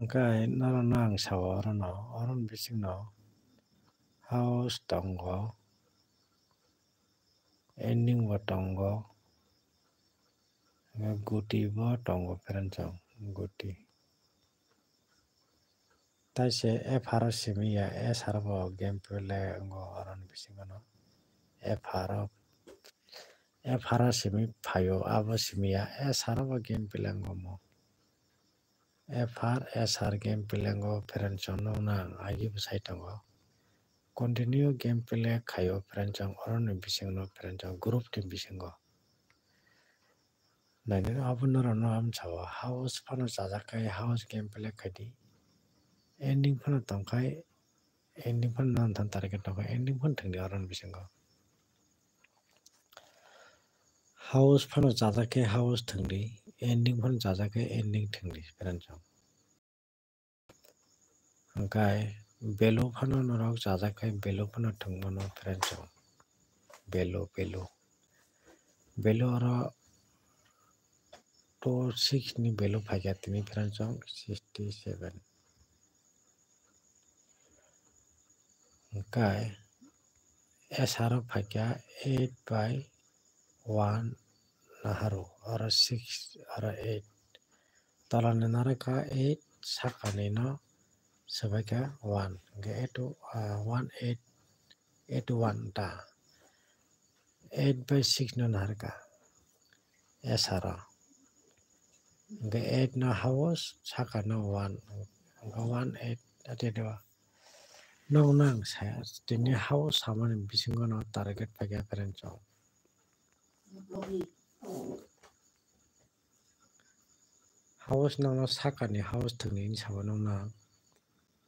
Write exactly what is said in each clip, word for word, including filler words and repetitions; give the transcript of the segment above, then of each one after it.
Hwnkhe norokno ang sao, orono, oroni bisingno house tongo, ending bo tongo, guti bo tongo, friends rok, guti. Taise F R o simi ya, S R bo game play wngo, oroni bisingo no F R o, F R o simi phaio, abo simi ya, S R bo game play wngo mo. F R S R game play wngo, friends rok no nang agi bwsai tongo. Continue game play khaio, friends rok, oroni bisingno, friends rok, group ni bisingo. Nainani abo norokno ang sao, house phano chajak khai, house game play khaidi. Ending phano tongkhai, ending phano nang thang target tongkhai, ending phano thangdi oroni bisingo. House phano chajak khe house thangdi, ending phano chajak khe ending thangdi, friends rok. Hwnkhe value phano norok chajak khai value phano thwngmano, friends rok. Value, value. Value oro two six ni value phaikha tini, friends rok, sixty seven. Hwnkhe S R o phaikha eight by one naharu, oro six, oro eight. Tolani narwkha eight, sakani no swbaikha one. Hwnkhe eight to, ah, one eight, eight to one ta. Eight by six no narwkha S R o. Hwnkhe eight no house, sakano one. Hwnkhe one eight, ate do. Nokno ang saya, tini house samani bisingo no target paikha, friends rok. House nokno sakani house thwngni hinwi sabo nokno ang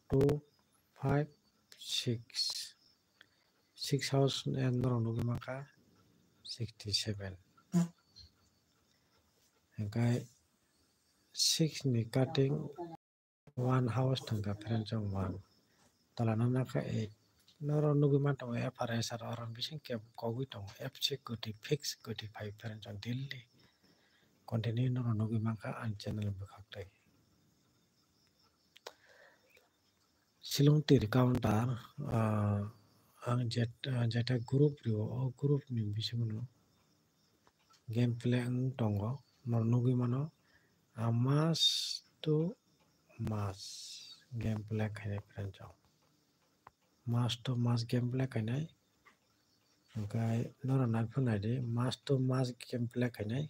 two, five, six. Six house, eh, norok nugwi mankha sixty seven. Hwnkhe six ni cutting one house thwngkha, friends rok, one. Tola no nakha eight. Norok nugwi mantongo F R S R, oro bising khe kogwi tongo, F six kwtwi, fix kwtwi phai, friends rok, daily. Continue norok nugwi mankha ani channel bwkhak twi. Silong tir counter, ah, ang jet-, ah, jeta group rio, o group ni bisingo no game play wng tongo, norok nugwi mano, ah, match to match game play khainai, friends rok. Match to match game play khainai. Hwnkhe norok naiphuru naidi, match to match game play khainai.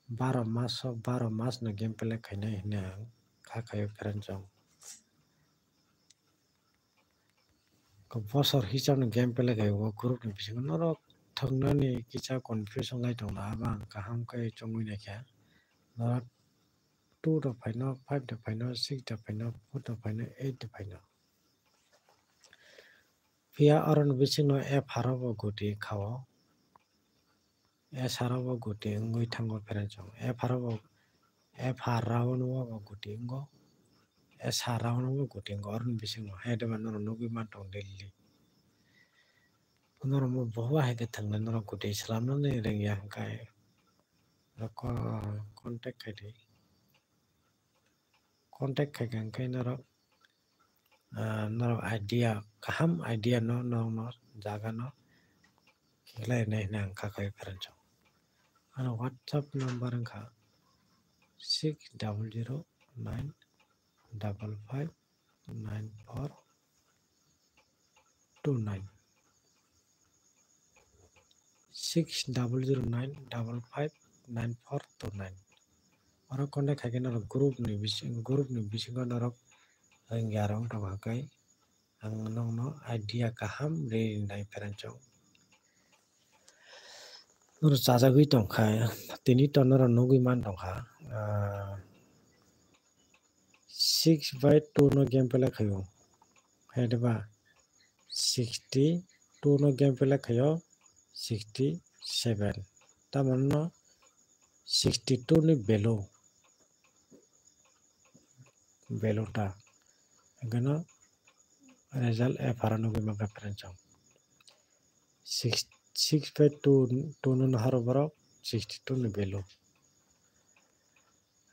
Baro match o baro match no game play khainai hinwi ang kha khaio, friends rok. Bosor hisab no game play khai o group ni bisingo norok thwngnani kisa confusion lai tongla, abo ang kaham khe chongwi naikha. Norok two da phaino, five da phaino, six da phaino, four da phaino, eight da phaino. Phiya oroni bisingo F R o bo guti kha o, S R o bo guti wngwi thango, friends rok. F R o bo, F R round o bo guti wngo, S R round o bo guti wngo, oroni bisingo. Haida ba norok nugwi mantong daily. Norok bo bohua hai khe thwngnai, norok guti swlamnani rwngya hwnkhe. Norok contact khai di. Contact khai kha hwnkhe norok, ah, norok idea, kaham idea no, norokno jaga no khiklai rwnai hinwi ang kha khaio, friends rok. Ano WhatsApp number wngkha six double zero nine double five nine four two nine, six double zero nine double five nine four two nine. Oro contact khai khe norok group ni bising, group ni bisingo norok wngya rok wng tongkha khe ang nokno idea kaham rwi rinai, friends rok. Norok chajagwi tongkha, tini to norok nugwi man tongkha, ah, six by two no game play khaio, hai diba sixty two no game play khaio sixty seven, tamoni no sixty two ni value, value ta, hwnkhe no result F R o nugwi mankha, friends rok. Six, six by two, two no naharo borok sixty two ni value.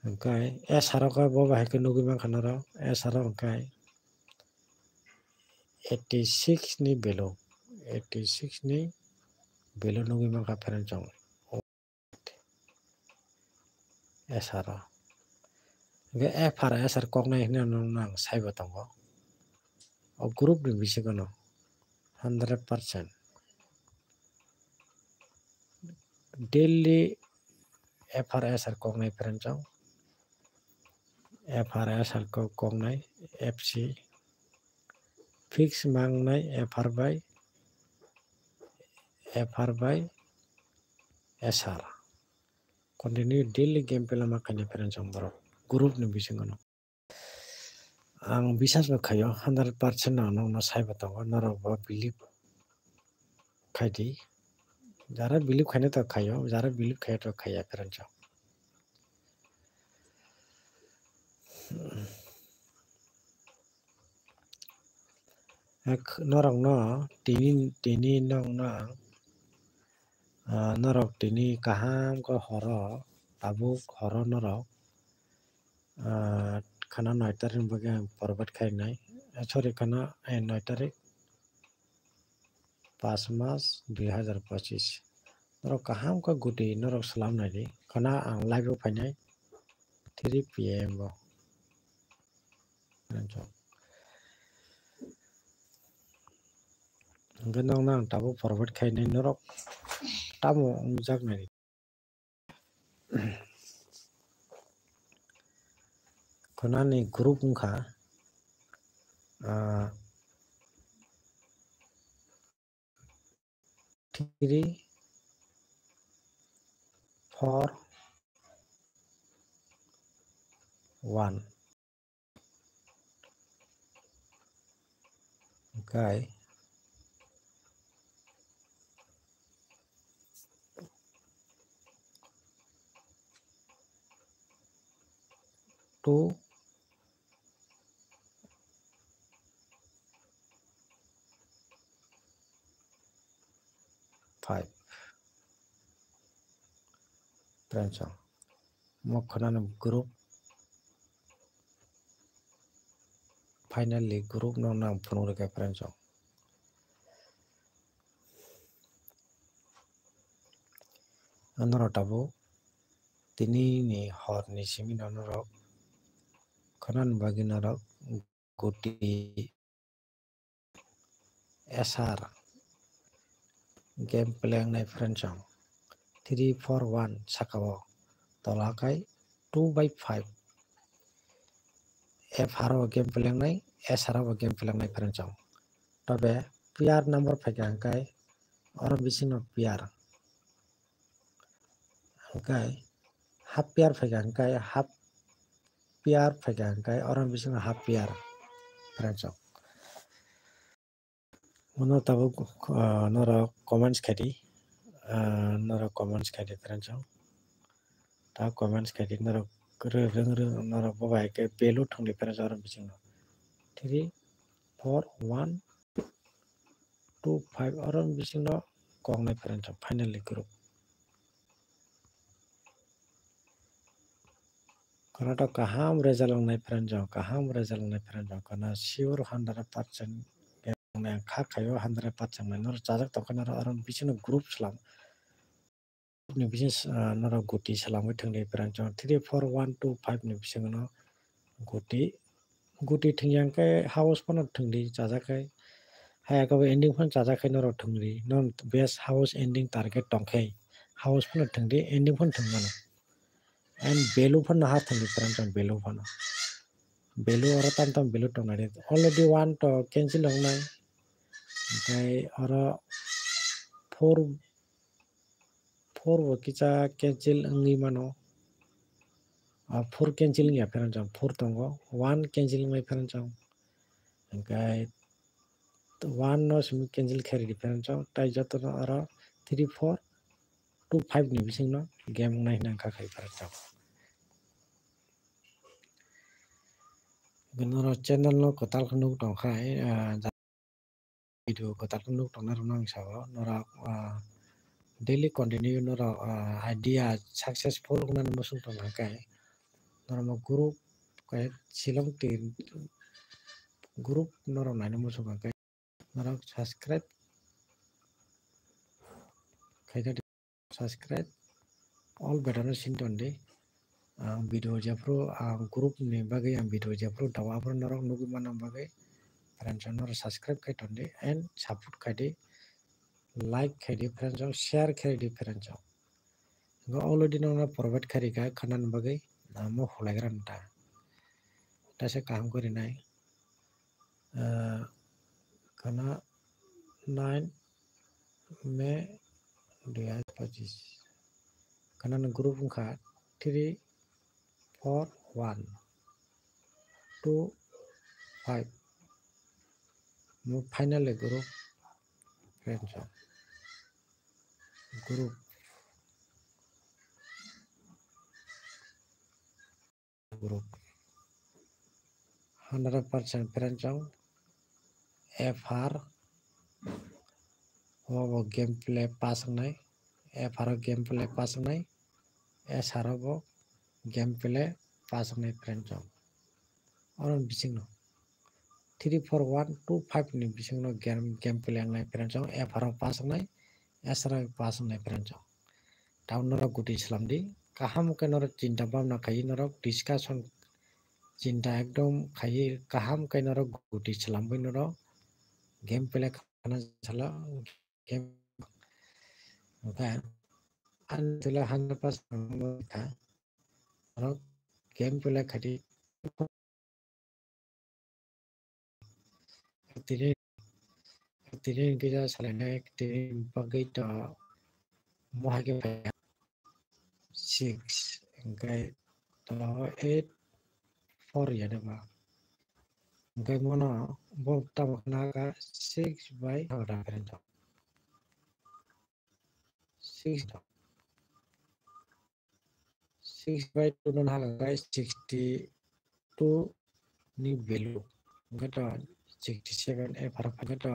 Hwnkhe S R o khe bo bahai khe nugwi mankha norok, S R o hwnkhe eighty six ni value, eighty six ni value nugwi mankha friends chwng. S R o. Hwnkhe F R S R koknai hinwi nang saibo tongo. O group ni bisingo no hundred percent. Daily F R S R koknai friends chwng. F R S R kok-, koknai F C. Fix mangnai F R bai, F R bai S R. Continue daily game play ma khainai friends chwng borok. Group ni bisingo no. Ang bisas bo khaio, hundred percent no nokno saibo tongo, norok bo believe khaidi. Jara believe khaina to khaio, jara believe khaiya to khaiya, friends chwng. Ek norokno tini, tini nokno ang, ah, norok tini kaham khe horo, tabuk horo norok, ah, khana noi tarikh ni bagwi ang forward khainai. Eh, sorry, khana, eh, noi tarikh, pas mas dui hazar pochis. Norok kaham khe gudi norok salam naidi. Khana ang live o phainai three P M o. Hwnkhe nokno ang tabuk forward khainai, norok tamo wngjak nai. Khwnani group wngkha, ah, three, four, one. Hwnkhe two, five. Friends chwng, omo khwnani group, finally group no nang phunuk rwkha friends chwng. Norok tabuk tini ni hor ni simi no norok khwnani bagwi norok goti S R game play wngnai friends chwng. Three, four, one saka o, tola khai two by five. F R o game play wngnai, S R o game play wngnai friends chwng. Tobe player number phaikha hwnkhe oro bisingo player. Hwnkhe half player phaikha hwnkhe half player phaikha hwnkhe oro bisingo half player friends chwng. Uno tabuk, ah, norok comments khaidi, ah, norok comments khaidi friends chwng. Ta comments khaidi norok rw-, rwng rwng norok bo bai khe value thwngdi friends chwng oro bisingo. Three, four, one, two, five oro bisingo koknai friends chwng finally group. Khwnatok kaham result wngnai friends chwng, kaham result wngnai friends chwng, khwna sure hundred percent wngnai ang kha khaio hundred percent wngnai. Norok chajak tongkha norok oro bisingo group slam. Group ni bisingo, ah, norok goti swlamwi thwngdi friends chwng. Three, four, one, two, five ni bisingo no goti, goti thwngya hwnkhe house phano thwngdi chajak khai. Haya khe bo ending phano chajak khai norok thwngdi. Non best house ending target tongkhe house phano thwngdi, ending phano thwngmano. And value phano ha thangdi friends chwng, value phano. Value oro tam tam value tongnai. Already one to cancel wngnai. Hwnkhe oro four, four bo kisa cancel wngwi mano. Ah, four cancel wngya friends chwng, four tongo. One cancel wngnai friends chwng. Hwnkhe one no simi cancel khe ridi friends chwng. Tai jotono oro three, four, two, five ni bisingno game wngnai hwnwi ang kha khai friends chwng. Norok channel no kwtal khe nuk tongkha, ah, video kwtal khe nuk tongnai rokno ang sao. Norok, ah, daily continue norok, ah, idea successful wngnani muchung tongkha khe norok group khe silong tin group norok naina muchung kha khe norok subscribe khaina di, subscribe all button o sing ton di. Ang video jephru ang group ni bagwi ang video jephru dawa aphuru norok nugwi manna bagwi friends norok subscribe khai ton di and support khai di, like khai di friends, share khai di friends. Go already nokno provide khai rikha khanani bagwi amo hulaigra nta. Tase kaham kori nai. Ah, khana nine May dui hajar pachis. Khana ni group wngkha three four one two five. Mo finally group friends o. Group. Group. Hundred percent friends o. F R. Obo gameplay pass wngnai. F R o gameplay pass wngnai. S R o bo gameplay pass wngnai friends o. Oro bisingno three four one two five ni bisingno game, gameplay wngnai friends o. F R o pass wngnai. S R o pass wngnai friends o. Tamo norok goti slam di. Kaham khe norok chinta bhabna khai norok discussion chinta ekdom khai kaham khe norok goti slam bai norok gameplay khana sala game wngkha ani tula hundred percent wngkha norok gameplay khai di. Tini, tini kisa salainai, tini bagwi to mohai khe phai six, hwnkhe to eight, four ya de ba. Hwnkhe mono bo tamo khna kha six by six. Six by two no haka khe sixty two ni value. Hwnkhe to sixty seven F R, hwnkhe to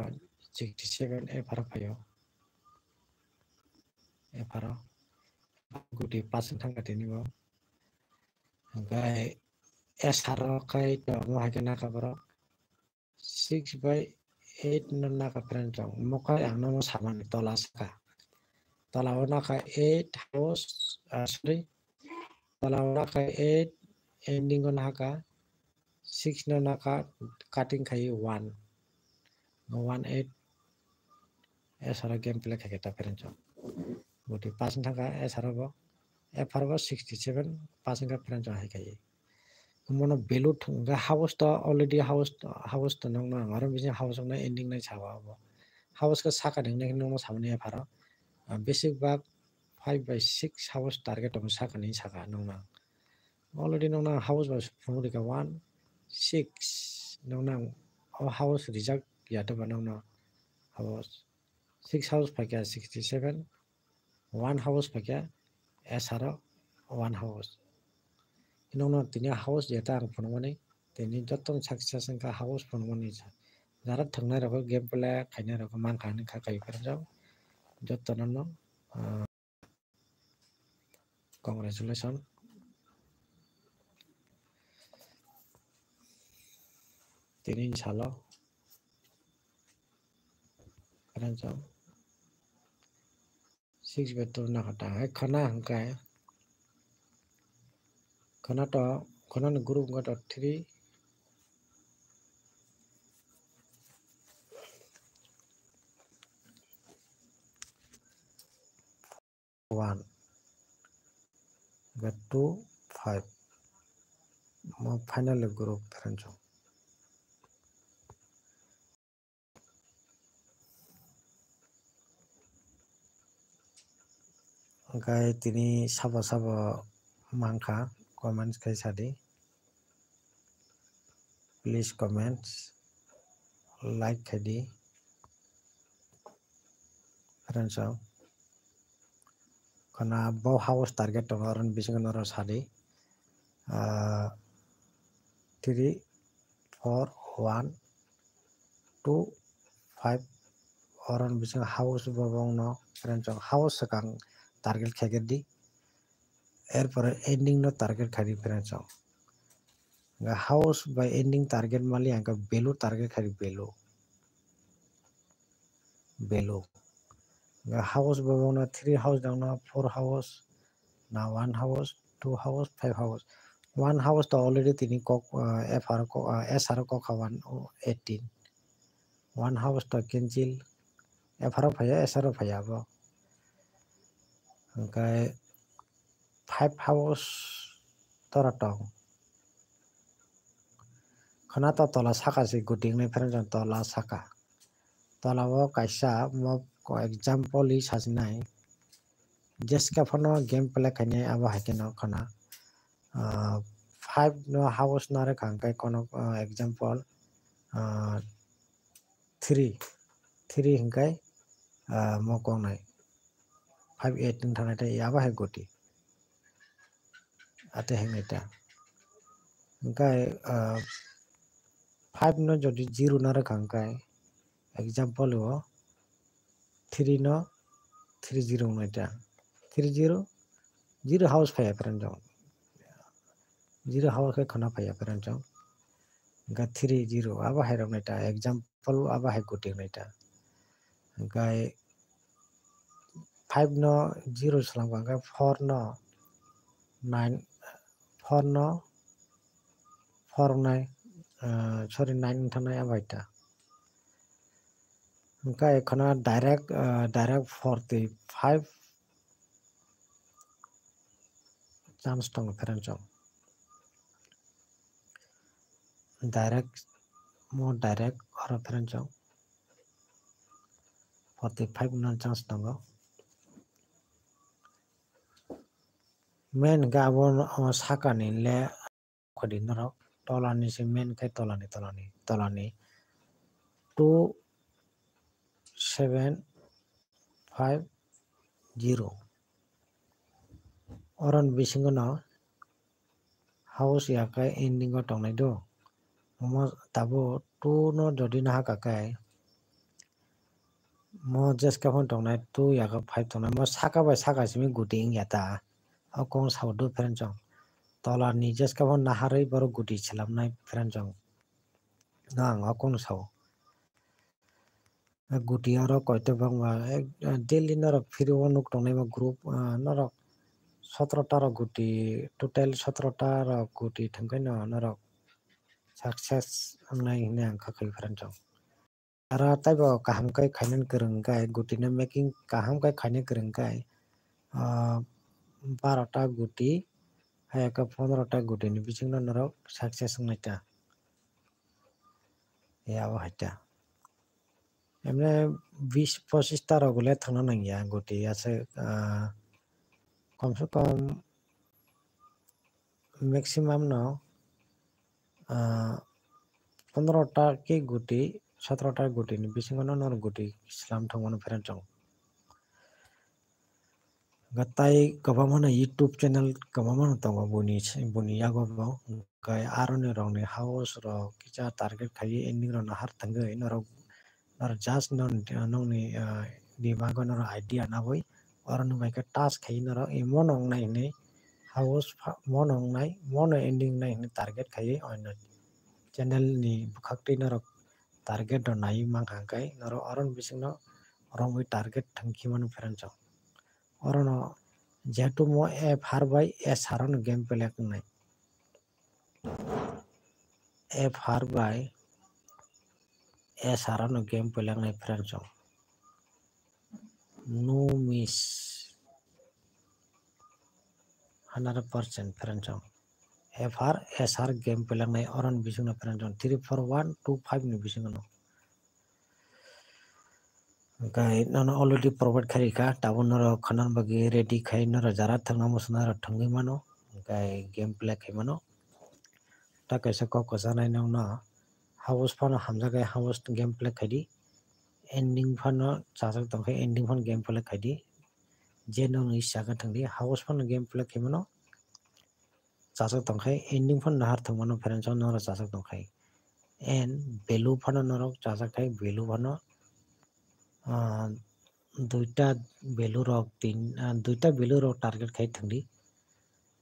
sixty seven F R phaio. F R o. Goti pass wng thangkha tini bo. Hwnkhe S R o khai to mo hai khe nakha borok. Six by eight no naka friends chong. Mokai ang nono samani tola saka. Tola o naka eight house, ah, sorry. Tola o naka eight, ending o naka six no naka, cutting khai one. One eight. S R o gameplay khai ta friends chong. Goti pass thangkha S R o bo. F R o bo sixty seven pass wngkha friends chong hai khai. Mono value thwng khe house to already house, house to nokno ang aro bising house wngna ending nai sabo abo. House khe saka ni wngnai khe nokno samani F R o. Ah, basic bak five by six house target tongo saka ni saka nokno. Already nokno house bai phunuk rikha one six nokno ang o house rijak ya to ba nokno house six house phaikha sixty seven. One house phaikha S R o one house. Nokno tini house jeta ang phunukmani tini joto success wngkha house phunukmani jara thwngnai rok gameplay khainai rok mankha hinwi kha kai phaijak joto no, ah, congratulations. Tini salo six by two na kata hai khana hwnkhe khana to khana ni group wngkha to three one hwnkhe two five mo finally group friends o. Hwnkhe tini sabo sabo mankha comments khai sadi. Please comments, like khai di. Friends o. Khana bo house target tongo, oro ni bisingo norok sadi. Ah, three, four, one, two, five, oro ni bisingo house bo bongno friends o house swkang target khaikhe di. Erpore ending no target khai di friends o. House by ending target mali ang khe value target khai value. Value. House bo bono three house dangno, four house, na one house, two house, five house. One house to already tini kok, ah, F R kok, ah, S R kok ha one eighteen. One house to cancel. F R o phaiya, S R o phaiya abo. Hingkhe five house tora tong. Khwna to tola saka se guti wngnai pherang jang tola saka. Tola o kaisa mo example hi sajinai. Jeska phano game play khainai abo hai kheno khwna. Ah, five no house narwk ang khe kono, ah, example, ah, three, three hingkhe, ah, mo kongnai. Five eight wng thangnai tei abo hai guti. Ate hingnai ta. Hingkhe, ah, five no jodi zero narwk ang khe example o three no three zero wngnai ta. Three zero, zero house phaiya pherang jang. Zero house khe khwna phaiya pherang jang. Hingkhe three zero abo hai rok nai ta example abo hai guti wngnai ta. Hingkhe five no zero swlam kha hingkhe four no nine, four no four wngnai, ah, sorry, nine wng thangnai abo hai ta. Hingkhe khwna direct, ah, direct forty five chance tongo pherang jang. Direct, mo direct oro pherang jang. Forty five no chance tongo. Main hingkhe abo, o, sakani le khodi norok tolani se main khe tolani, tolani, tolani two seven five zero. Oroni bisingo no house ya khe ending o tongnai do. Omo tabuk two no jodi nahaka khe, mo jeska phano tongnai two ya khe five tongnai, mo saka bai saka simi guti wngya ta. O kong sao do pherang jang. Tola ni jeska phano naharwi borok guti swlamnai pherang jang. No ang o kong sao. Guti oro koito bangma, eh, daily norok phiri o nuk tongnai ma group, ah, norok sotro ta rok guti, total sotro ta rok guti thangkhe no norok success wngnai hinwi ang kha khe pherang jang. Aro taibo kaham khe khainani kwrwng khe, guti no making kaham khe khaina kwrwng khe, ah, baro ta guti, hai khe pondro ta guti ni bisingo norok success wngnai ta. Ya, abo hai ta. Emne bis pochis ta rok le thangna nangya guti aswk, ah, kom se kom maximum no, ah, pondro ta khe guti, sotro ta guti ni bisingo no norok guti swlam thangmano pherang jang. Hwnkhe tai kwbangma no YouTube channel kwbangma no tongo buini, buini yago bo. Hwnkhe aroni rokni house rok kisa target khaiwi ending rokno har thangwi norok, norok just no, nokni, ah, dimago norok idea nabwi oroni bai khe touch khaiwi norok, eh, mono wngnai hinwi house pha-, mono wngnai, mono ending wngnai hinwi target khaiwi oino channel ni bwkhaktwi norok target rok naiwi mankha hwnkhe norok oroni bisingno romwi target thangkhe mano pherang jang. Orono jehetu mo F R bai S R no game play wngnai. F R bai S R no game play wngnai pherang jang. No miss. Hundred percent pherang jang. F R S R game play wngnai oroni bisingno pherang jang. Three four one two five ni bisingno. Hwnkhe nono already provide khai rikha, tabuk norok khwna bagwi ready khai norok jara thangna muchungna rok thangwi mano, hwnkhe game play khai mano. Ta kaisa kok kwchanai nokno house phano hamjakhe house game play khaidi, ending phano chajak tongkhe ending phano game play khaidi, je nokni saka thangdi house phano game play khai mano. Chajak tongkhai, ending phano nahar thwngmano pherang jang norok chajak tongkhai. And value phano norok chajak khai, value phano, ah, duita value rok tin, ah, duita value rok target khai thangdi.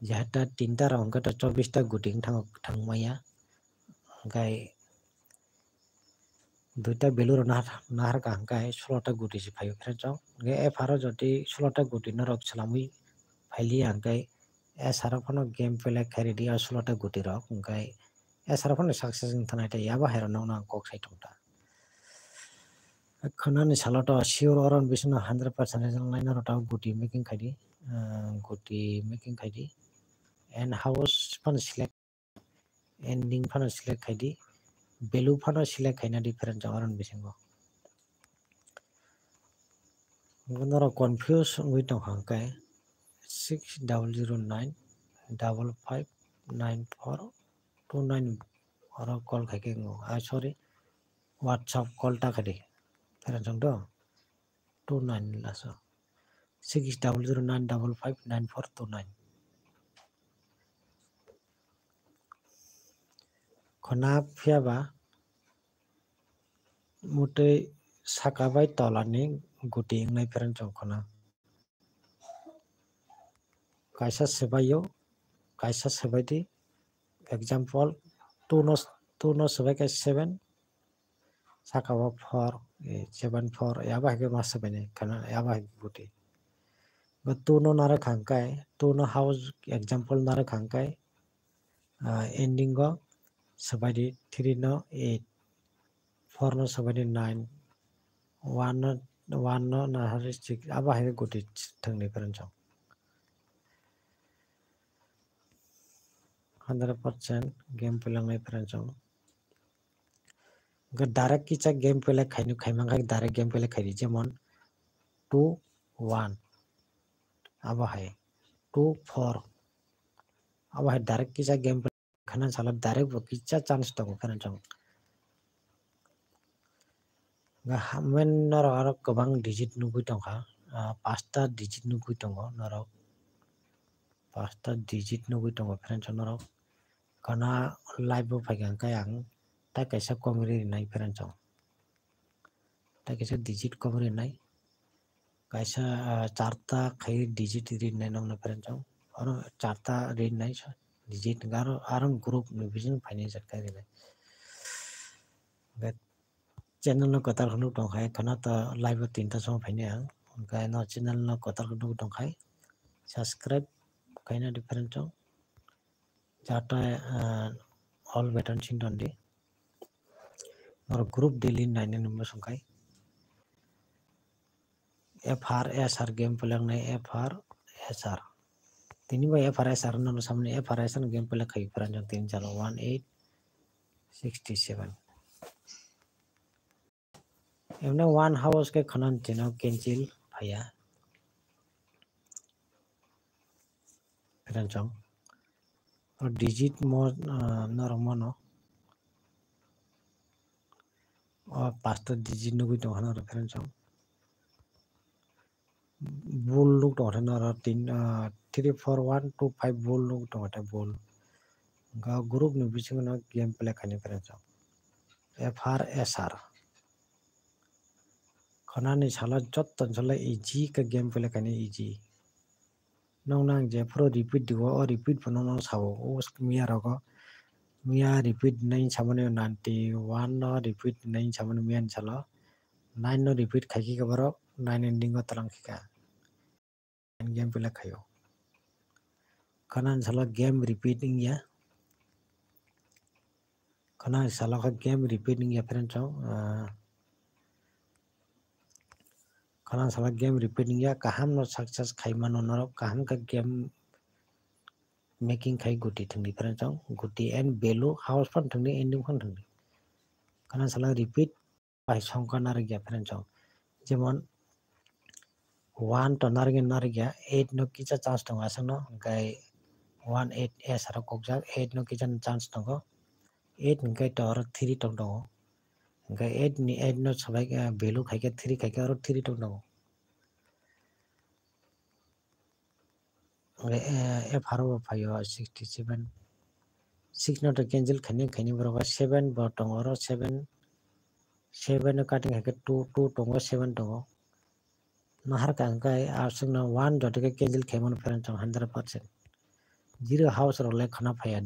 Jahata tinta rok hwnkhe to chobbish ta guti wng thang, thangmaya. Hwnkhe duita value rok nahar, nahar ka hwnkhe sulota guti se phaio friends o. Hwnkhe F R o jodi sulota guti norok swlamwi phailiya hwnkhe S R o phano game play khairidi o sulota guti rok, hwnkhe S R o phano success wng thanai tei abo hai rok nokno ang kok sai tongta. Khwnani salo to sure oro bisingno hundred percent result nai norok to guti making khaidi, ah, guti making khaidi. And house phano select, ending phano select khaidi, value phano select khaina different jang oro bisingo. Norok confuse wngwi tongkha hwnkhe six double zero nine double five nine four two nine oro call khaikhe wngo. Ah, sorry, WhatsApp call ta khaidi. Friends o to two nine laso six double zero nine double five nine four two nine. Khwna phiyaba mutwi saka bai tolani guti wngnai friends o khwna. Kaisa swbaio, kaisa swbaidi. Example, two no, two no swbai khe seven, saka o four, eh, seven four, abo hai khe ma swbainai khwna, abo hai khe guti. Bo two no narwk kha hwnkhe, two no house example narwk kha hwnkhe, ah, ending o swbaidi three no eight, four no swbaidi nine, one no, one no nahari six, abo hai khe guti thwngni friends o. Hundred percent game play wngnai friends o. Hwnkhe direct kisa game play khaini, khaimang khe direct game play khaidi, jemon two one, abo hai two four, abo hai direct kisa game play khana salo direct bo kisa chance tongo khana chong. Hwnkhe ha-, main norok aro kwbang digit nugwi tongkha, ah, pasta digit nugwi tongo norok, pasta digit nugwi tongo friends o norok. Khana live o phaikha hwnkhe ang tei kaisa kom ri rinai friends o. Tei kaisa digit kom rinai. Kaisa, ah, charta khai digit rinai nokno friends o. Oro charta rinai digit hwnkhe aro, aro group ni bising phainai jat khai rinai. Hwnkhe channel no kwtal khe nuk tongkha, khana to live o tinta song phainai ang. Hwnkhe no channel no kwtal khe nuk tongkha, subscribe khaina di friends o. Jata, ah, all button sing tongdi. Norok group daily nainani muchung khai. F R S R game play wngnai, F R S R. Tini bo F R S R no samni F R S R game play khai pran jang tin jalo one eight sixty seven. Emne one house khe khwna tino cancel phaiya. Friends o. O digit mo, ah, norok mano. O pasta digit nugwi tongkha norok friends o. Bull nuk tongkha norok tin, ah, three four one two five bull nuk tongkha bull. Hwnkhe o group ni bisingo no game play khainai friends o. F R S R. Khwnani salo jotto ni salo easy khe game play khainai easy. Nokno ang jephuru repeat digo, o repeat bo nokno sao, o miya rogo, miya repeat nai samani ninety one no repeat nai samani miya ni salo, nine no repeat khaikhe borok nine ending o twlang khika. Game play khaio. Khwnani salo game repeat wngya. Khwnani salo khe game repeat wngya friends o, ah, khwnani salo game repeat wngya, kaham no success khai mano norok, kaham khe game making khai guti thwngdi friends o, guti and value house phan thwngdi ending phan thwngdi. Khwnani salo repeat bai songkha narwkya friends o. Jemon one to narwkya narwkya, eight no kisa chance tongo aswkno, hwnkhe one eight S R o kokjak, eight no kisa chance tongo, eight hwnkhe to oro three tong tongo, hwnkhe eight ni eight no swbai value khaikhe three khaikhe oro three tong tongo. Hwnkhe, eh, F R o bo phaio sixty seven. Six no to cancel khaini, khaini borok o seven bo tongo, oro seven, seven no cutting haikhe two, two tongo, seven tongo. Nahar ka hwnkhe aswkno one joto khe cancel khaimano friends o hundred percent. Zero house rok le khwna phaiya.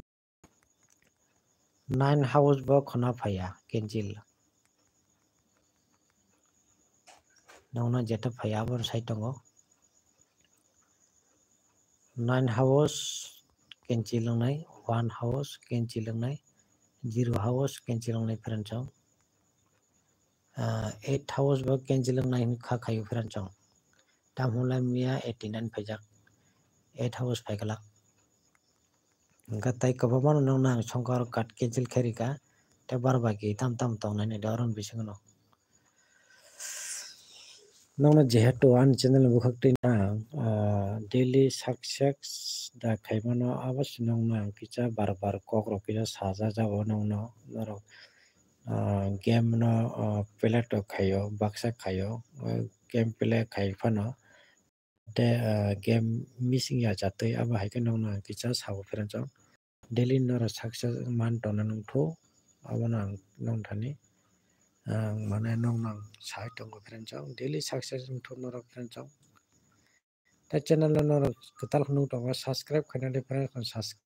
Nine house bo khwna phaiya, cancel. Nokno jeto phaiya abo sai tongo. Nine house cancel wngnai, one house cancel wngnai, zero house cancel wngnai friends o. Ah, eight house bo cancel wngnai hwn kha khaio friends o. Tam hwnlai miya eighty nine phaijak, eight house phaiglak. Hwnkhe tei kwbangma no nokno ang songkar card cancel khe rika, tei bar bai khe tam tam tongnai nai de oro ni bisingo no. Nokno jehetu ani channel ni bwkhak twi nang, ah, daily success da khaimano abo se nokno ang kisa bar bar kok rok kisa sajak jago nokno norok, ah, game no, ah, play to khaio, baksa khaio, ah, game play khai phano. Tei, ah, game missing ya jatwi abo hai khe nokno ang kisa sabo friends o. Daily norok success man tongna nungthu, abono ang nong thani, ang mane nokno ang sai tongo friends o. Daily success wngthu norok friends o. Tei channel no norok kwtal nung tongo, subscribe khaina de friends o, subscribe